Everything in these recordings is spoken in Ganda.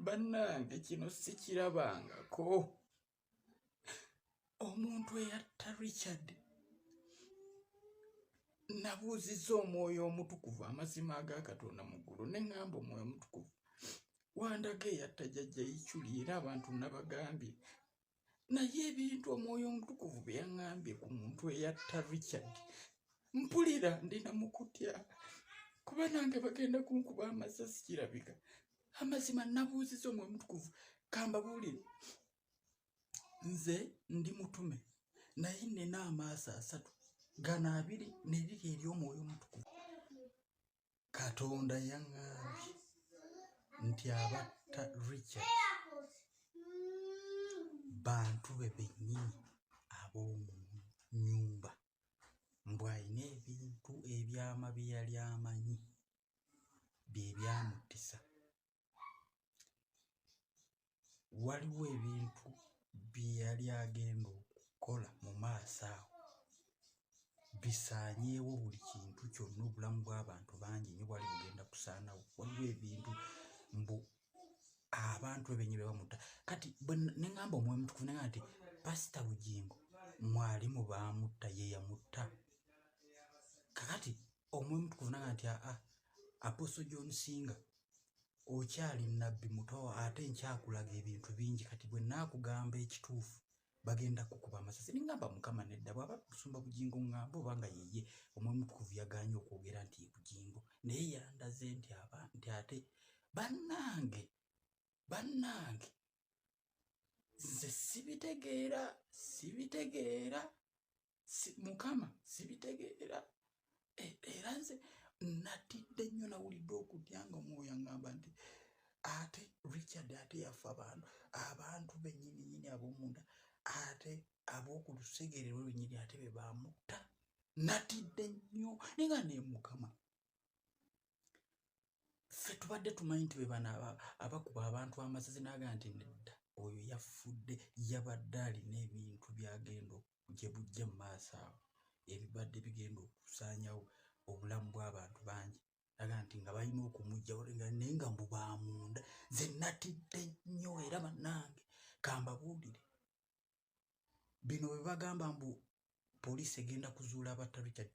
Bannange kino sikirabangako. Omuntu eyatta Richard nabuuzizza omwoyo omutukuvu amazima aga Katonda mu ggulu ne ŋŋamba omwoyo omutukuvu wandaga eyatta jjajja Ichuli era abantu nabagambye naye ebintu omwoyo omutukuvu bye yaŋŋambye ku muntu eyatta Richard mpulira ndina mu kutya kuba nange bagenda kunkuba amasasi kirabika amazima nabuuziza omwoyo omutukuvu kambabuulire nze ndi mutume naye nina amaaso asatu gano abiri neriri ery'omwoyo omutukuvu Katonda yaŋŋambye nti abatta Richard bantu be bennyini ab'omu nnyumba mbu alina ebintu ebyama bye yali amanyi bye byamuttisa. Waliwo ebintu bye yali agenda okukola mu maaso awo bisaanyeewo buli kintu kyonna obulamu bw'abantu bangi nnyo bwali bugenda kusaanawo waliwo ebintu mbu abantu be bennyini be bamutta kati ne ŋŋamba omwoyo omutukuvu ne ŋŋamba nti pasita Bugingo mwali mu baamutta ye yamutta kakati omwoyo omutukuvu naga nti aa apostle John Singa okyali nabbi muto ate nkyakulaga ebintu bingi kati bwe naakugamba ekituufu bagenda kukuba amasasi ningamba mukama nedda bwaba musumba Bugingo ngamba oba nga yeye omwoyo omutukuvu yaganye okwogera nti ye Bugingo naye yandaze nti aba nti ate bannange bannange nze sibitegeera sibitegeera si, mukama sibitegeera eh, era nze natidde nnyo nawulidde okutya nga omwoyo aŋŋamba nti ate Richard ate yafa abantu abantu bennyini nyini ab'omunda ate ab'oku lusegere lwe lwennyini ate be bamutta natidde nnyo naye nga ne mukama ffe tubadde tumanyi nti bebano abakuba abantu amasasi naga nti nedda oyo yafudde yabadde alina ebintu byagenda gye bujja mu maaso awo ebibadde bigenda okusaanyawo obulamu bw'abantu bangi naga nti nga balina okumugjawo naye nga mbu bamunda nze natidde nnyo era bannange kambabuulire bino bwe bagamba mbu poliisi egenda kuzuula abatta Richard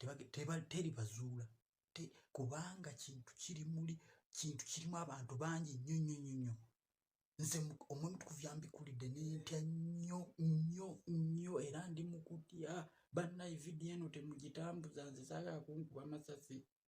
teri bazuula kubanga kintu kiri muli kintu kirimu abantu bangi nnyo nnyo nnyo nnyo nze omwoyo omutukuvu yambikulidde nentya nnyo nnyo nnyo era ndi mukutya bannaye vidiyo eno temugitambuza nze saagala kunkuba masasi.